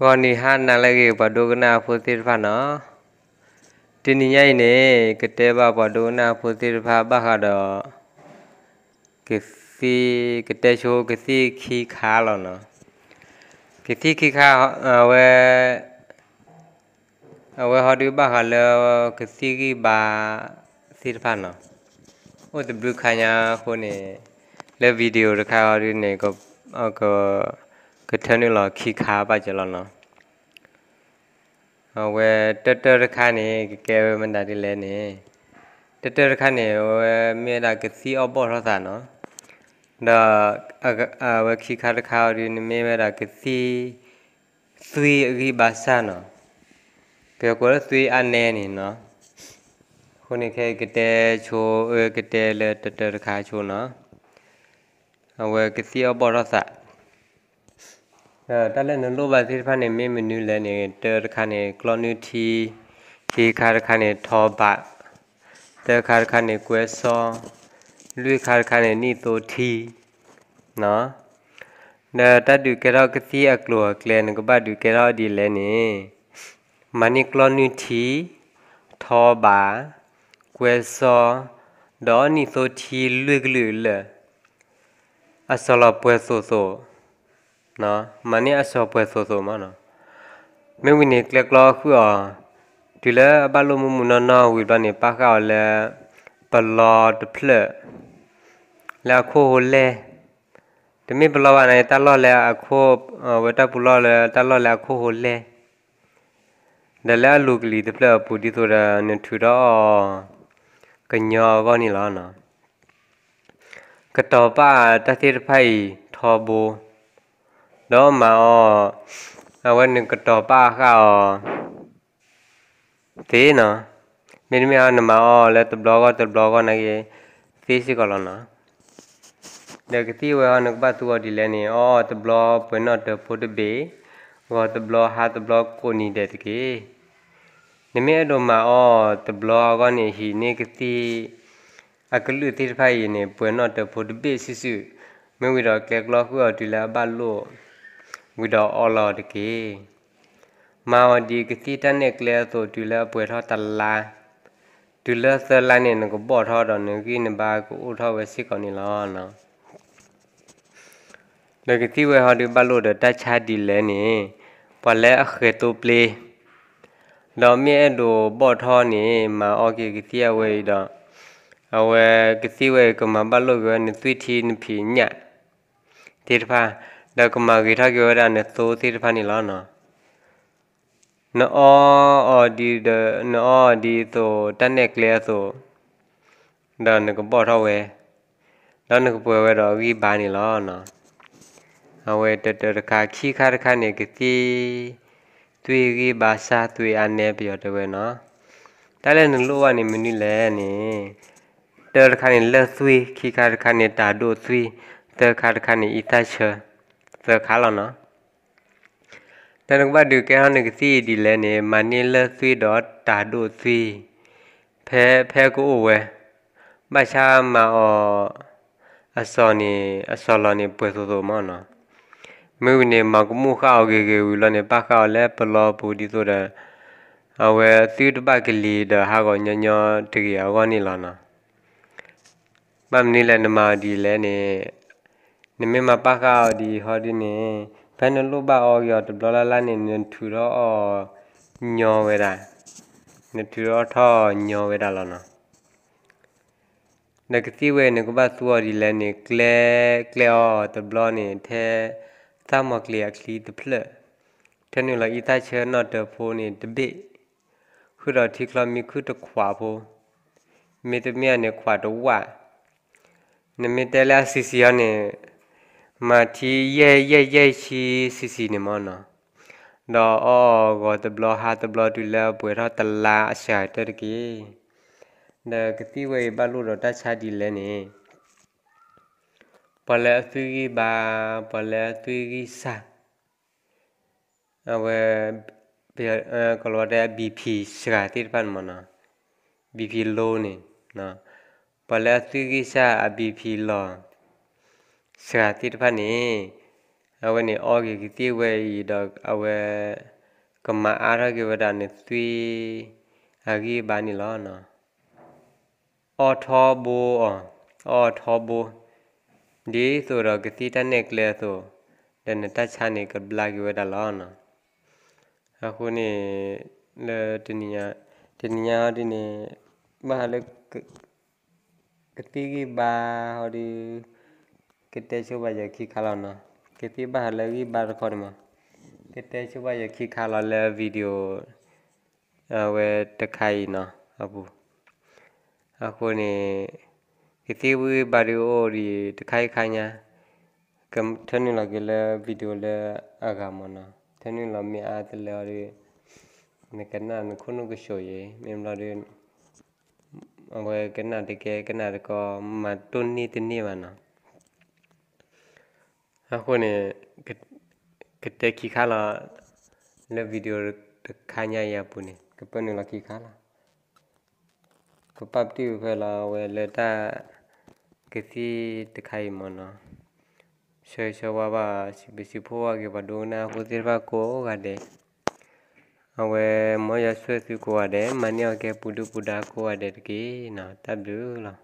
ဂီၤနံၤဟါနၤလၢအဂ့ၤ ပှၤဒိကနၣ်ဖိသ့ၣ်တဖၣ်နီၤ, တနံၤညါအံၤန့ၣ် ကတဲဘၣ်ပှၤဒိကနၣ်ဖိသ့ၣ်တဖၣ်ဘၣ်ဃးဒီး ကသံၣ် ကတဲဆိကသံၣ်ခံခါလီၤနီၤ. ကသံၣ်ခံခါ အဝဲ အဝဲဟီဒုးဘၣ်ဃးလၢကသံၣ်ဂံၢ်ဘါသ့ၣ်တဖၣ်နီၤ, အိၣ်တဘျုးခါညါအဃိန့ၣ် လၢ video တခါဟီဒုးန့ၣ် ကထၢနုာ်လီၤခံခါဘၣ်ကလီၤနီၤ. အဝဲတၢတၢတခါန့ၣ် ကကဲဝဲမတၤဒ်လဲၣ်န့ၣ်, တၢတၢတခါန့ၣ် အဝဲမ့ၢ်ဝဲဒၣ်ကသံၣ်အီၣ်ဘီၣ်ထီၣ်သးနီၤ, ဒီးအဝဲခံခါတခါအီၤဒုးန့ၣ်မ့ၢ်ဝဲဒၣ်ကသံၣ် သွေးအဂံၢ်ဘါစၢ်နီၤ, ပယီၤကိးလၢသွေးအါနဲန့ၣ်နီၤ. အဃိန့ၣ်ခဲအံၤကတဲဆိ အကတဲလၢတၢတၢတခါဆိနီၤ, အဝဲကသံၣ်အီၣ်ဘီၣ်ထီၣ်သး တၢ်လၢနလိၣ်ဘၣ်သ့ၣ်တဖၣ်န့ၣ် မ့ၢ်မနုၤလဲၣ်န့ၣ် တၢတခါန့ၣ် ကျီနုၢ်ထံ, ခံခါတခါန့ၣ် ထီဘး, သၢခါတခါန့ၣ် ကွဲစီ, လွံၢ်ခါတခါန့ၣ် နံၣ်သိထံ ဒီးတၢ်ဒုးကဲထီၣ်ကသံၣ်အကျိၤအကျဲ နကဘၣ်ဒုးကဲထီၣ်ဒ်လဲၣ်န့ၣ်, မၤန့ၢ်ကျီနုၢ်ထံ, ထီဘး, ကွဲစီ, ဒီးနံၣ်သိထံလွံၢ်ကလုာ်လၢာ် အစီၤလီၤပှဲၤသိးသိး, မၤန့ၢ်အစီၤပှဲၤသိးသိးမးနီၤ. မ့ၢ်ဝံၤန့ၣ် ကျဲကျီဃုာ်အီၤ, တုၤလၢအဘၣ်လိၣ်မုၢ်မုၢ်နီၢ်နီၢ်ဝံၤဘျီန့ၣ် ပာ်ဃာ်အီၤလၢ ပလီတဖျၢၣ် လၢအခိၣ်ဟိလဲၢ်, တမ့ၢ်ပလီဘၣ်န့ၣ် တၢ်လီၢ်လၢအခိၣ်, ဝဲတၢ်ပူၤလီၢ်လၢတၢ်လီၢ်လၢအခိၣ်ဟိလဲၢ် ဒီးလၢအလူၤကလံၤတဖျၢၣ်အပူၤ ဒ်သိးဒီး နထုးထီၣ်အီၤ ကညီအဂီၢ်န့ၣ်လီၤ. ကတီၤပာ်တၢ်သ့ၣ်တဖၣ်အံၤထီဘိ, ဒီးမၤအီၤ, အဝဲနကတီၤပာ်ဃာ်အီၤ သ့နီၤ, မ့တမ့ၢ်နမၤအီၤလၢတဘျီဂီၢ်တဘျီဂီၢ်နာ်က့ သ့စ့ၢ်ကီးလီၤနီၤ. ဒီးကသံၣ်ဝဲဟီ နကဘၣ်သူအီၤဒ်လဲၣ်န့ၣ် အီၣ်အီၤတဘျီပှဲၤနီၣ်တၢၤဖိတဘ့ၣ်, ဂီၤတဘျီဟါတဘျီကိးနံၤဒဲးတက့ၢ်. နမ့ၢ်အဲၣ်ဒိးမၤအီၤတဘျီအဂီၢ်န့ၣ် ဟံးန့ၢ်ကသံၣ် အကလုာ်သ့ၣ်တဖၣ်အံၤန့ၣ် ပှဲၤနီၣ်တၢၤဖိတဘ့ၣ်စုာ်စုာ်, မ့ၢ်ဝံၤဒီးကျဲကျီဃုာ်အီၤတုၤလၢအဘၣ်လိၣ်, ဝံၤဒီးအီလီၤတက့ၢ်. မၤအီၤဒ်ကသံၣ်တၢ်နဲၣ်ကျဲအသိး တုၤလၢအပှဲၤထီၣ်တလါ, တုၤလၢသၢလါန့ၣ် နကဘီၣ်ထီၣ်ဒီးနဂံၢ်နဘါကအိၣ်ထီၣ်ဝဲစ့ၢ်ကီးန့ၣ်လီၤ. ဒီးကသံၣ်ဝဲဟီဒုးဘၣ်လိၣ်ဒီးတၢ်ဆါဒ်လဲၣ်န့ၣ်, ပှၤလၢအဃဲၤသိပျ့ၤ, ဒီးမ့ၢ်အဲၣ်ဒိးဘီၣ်ထီၣ်န့ၣ် မၤအီၣ်က့ၤကသံၣ်အဝဲအံၤဒီး, အဝဲကသံၣ်ဝဲအံၤ ကမၤဘၣ်လိၣ်က့ၤဝဲနသွံၣ်ထံနဖံးညၣ်သ့ၣ်တဖၣ်, ဒီးကမၤဂ့ၤထီၣ်က့ၤဝဲဒၣ်နသိသ့ၣ်တဖၣ်န့ၣ်လီၤနီၤ. နအီအီၤဒ်ဒီး, နအီအီၤဒ်သိးတၢ်နဲၣ်ကျဲအသိး, ဒီးနကဘီၣ်ထီၣ်ဝဲ, ဒီးနကပှဲၤဝဲဒီးအဂံၢ်ဘါန့ၣ်လီၤ. အဝဲတၢတၢတခါ, ခံခါတခါန့ၣ် ကသံၣ်သွံၣ်ဂံၢ်ဘါစၢ်သွံၣ်အါနဲ ပယီၤတဲဝဲနီၤ. တၢ်လၢနလိၣ်ဘၣ်န့ၣ်မနုၤလဲၣ်န့ၣ်, တၢတခါန့ၣ် လၢၢ်သွံၣ်, ခံခါတခါန့ၣ် တၤဒိၣ်သွံၣ်, သၢခါတခါန့ၣ် အံသၣ်ဆၢ, သၢခါလီၤနီၤ. ဒီးနကဘၣ်ဒုးကဲထီၣ်နကသံၣ်ဒ်လဲၣ်န့ၣ်, မၤန့ၢ်လၢၢ်သွံၣ်ဒီးတၤဒိၣ်သွံၣ်, ဖဲ, ဖဲကအိၣ်ဝဲ, ဘၣ်ဆၣ်မၤအီၤ အစီၤန့ၣ်, အစီၤလီၤန့ၣ် ပှဲၤသိးသိးမးနီၤ. မ့ၢ်ဝံၤန့ၣ် မၤကမူၣ်ဃာ်အီၤဂ့ၤဂ့ၤဝံၤလီၤန့ၣ် ပာ်ဃာ်အီၤလၢပလီပူၤဒ်သိးဒီး အဝဲသုတဘၣ်ကလံၤဒီးဟးဂီၤညီညီတဂ့ၤအဂီၢ်န့ၣ်လီၤနီၤ. ဘၣ်မနုၤလဲၣ် နမၤအီၤဒ်လဲၣ်န့ၣ်, နမ့ၢ်မၤပာ်ဃာ်အီၤဒ်ဟီဒ်န့ၣ်, ဖဲနလိၣ်ဘၣ်အီၤက့ၤအီၤတဘျီလၢ်လၢ်န့ၣ် နထုးထီၣ်အီၤညီဝဲဒၣ်, နထုးထီၣ်ထီၣ်ညီဝဲဒၣ်လီၤနီၤ. ဒီးကသံၣ်ဝဲအံၤ နကဘၣ်သူအီၤဒ်လဲၣ်န့ၣ်, ကျဲ, ကျဲအီၤတဘျီန့ၣ် ထဲသၣ်မီၤကျ့ၤအချံတဖျၢၣ်, ထဲနုာ်လီၤအံသၣ်ဆၢနီၣ်တၢၤဖိန့ၣ်တဘ့ၣ်, ဃုာ်ဒီးထံချီမံခုၣ်တခွးဖိ, မ့တမ့ၢ်န့ၣ်ခွးတဝၣ်, နမ့ၢ်တဲလၢအဆံးဆံးအီၤန့ၣ်, မၤထံယဲၢ်ယဲၢ်ယဲၢ်ဆံဆံးဆံးန့ၣ်မးနီၤ. ဒီးအီၣ်အီၤဂီၤတဘျီဟါတဘျီတုၤလၢအပှဲၤထီၣ်တလါအစှၤကတၢၢ်တက့ၢ်. ဒီးကသံၣ်ဝဲအံၤဘၣ်လိၣ်ဒီးတၢ်ဆါဒ်လဲၣ်န့ၣ်, ပှၤလၢအသွံၣ်ဂံၢ်ဘါ, ပှၤလၢအသွံၣ်ဂံၢ်စၢ်, အဝဲ, ကလီၤဝါတဲ BP စှၤသ့ၣ်တဖၣ်န့ၣ်မးနီၤ, BP low န့ၣ်, ပှၤလၢအသွံၣ်ဂံၢ်စၢ်အ BP လီၤ, စှၤသ့ၣ်တဖၣ်န့ၣ်, အဝဲန့ၣ်အီက့ၤကသံၣ်ဝဲအံၤဒီး အဝဲကမၤအါထီၣ်က့ၤဝဲဒၣ်န့ၣ် သွံၣ်အဂံၢ်အဘါန့ၣ်လီၤနီၤ. အီထီဘိအီၤ, အီထီဘိ, ဒ်သိးဒီးကသံၣ်တၢ်နဲၣ်ကျဲအသိး, ဒီးနတၢ်ဆါန့ၣ်ကဘျါက့ၤဝဲဒၣ်လီၤနီၤ. အဃိန့ၣ် လၢတနံၤညါ, တနံၤညါဟီဒ်န့ၣ် ဘၣ်ဃးလၢ ကသံၣ်ဂံၢ်ဘါဟီဒုး ကတဲဆိဘၣ်ယခံခါလီၤနီၤ. ကသံၣ်ဘၣ်ဃးလၢဂံၢ်ဘါတခီန့ၣ်မး, ကတဲဆိဘၣ်ယခံခါလီၤလၢ video အဝဲတခါအံၤနီၤ အပူၤ. အဃိန့ၣ် ကသံၣ်ဂံၢ်ဘါဒုးအိၣ်ဒံးတခါအံၤခါညါ, ကထၢနုာ်လီၤက့ၤလၢ video လၢအဂၤမးနီၤ. ထၢနုာ်လီၤမ့ၢ်အါတလၢအီၤဒုး နကနၣ်နခိၣ်နူာ်ကဆိးယဲ, မ့ၢ်ဘျီဒုး အဝဲကနၣ်တကဲကနၣ်တကီ မၤတိၢ်န့ၢ်တန့ၢ်ဘၣ်နီၤ. အဃိန့ၣ် ကတဲခံခါလီၤ လၢ video တခါညါအံၤအပူၤန့ၣ် ကပၢနုာ်လီၤခံခါလီၤ. ကပာ်ပတုာ်ဖဲလီၤအဝဲလၢတၢ်ကသံၣ်တခါအံၤမးနီၤ. ဆၢဂ့ၤဆၢဝါဘၣ် စံးဘျုးစံးဖှိၣ်ဘၣ်က့ၤပှၤဒိကနၣ်ဖိသ့ၣ်တဖၣ်ကိးဂၤဒဲး. အဝဲမ်ယွၤဆိၣ်ဂ့ၤသုကိးဂၤဒဲး မၤန့ၢ်အီၤကဲပူၤဒုၣ်ပူၤဒါကိးဂၤဒဲးတက့ၢ်နီၤ. တၢ်ဘျုးလီၤ.